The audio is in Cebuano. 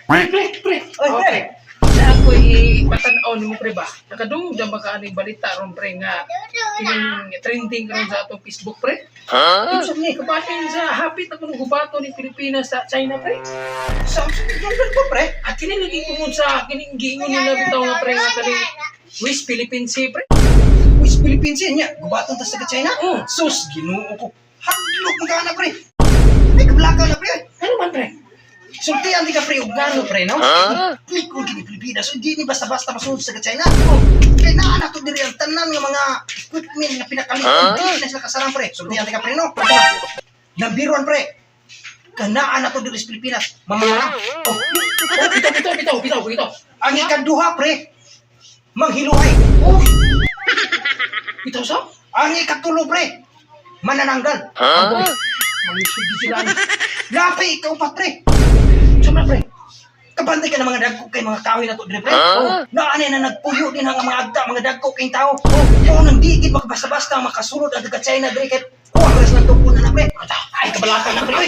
Pre, pre. Oy, pre. Na ako ipatan-aw nimo, pre, ba? Nakadungog na ba ka aning balita ron, pre, nga kining trending karon sa atong Facebook, pre? Huh? Unsa ni? Kabahin sa hapit na kuno gubato ni Pilipinas sa China, pre. Sa unsa ni ko, pre? At kini lagi tungod sa kining giingon nila bitaw nga, pre, nga kaning West Philippine Sea, pre. West Philippines niya. Gubaton ta sa China? Oo. Sus, Ginoo ko. Hadlok man ka na, pre. Ay, kablakaw na, pre. Ano man, pre? Sultian di ka, pre, og ngano, pre, no? Click ko kini Pilipinas. Hindi ni basta-basta masulod sa China. Oh, kay naa na to diri ang tanan nga mga equipment nga pinakalit. Hindi na sila kasarang, pre. Sultian di ka, pre, no? Lambiruan, pre. Kanaan na to diri sa Pilipinas. Mamara. Oh, oh, bitaw, bitaw, bitaw, bitaw, bitaw. Ang ikaduha, pre. Manghiluay. Oh. Bitaw sa? Ang ikatulo, pre. Manananggal. Huh? Malisod di sila. Napay ikaupat, pre. Sa man, pre? Kabantay ka ng mga dagko kay mga kahoy na to, pre. Oh, naanay na nagpuyo din ang mga agta, mga dagko kay tao. Oh, oh nang di gid basta-basta makasulod ang taga China dre kay kuha res lang tungkol na, pre. Ay, kabalaka na, pre.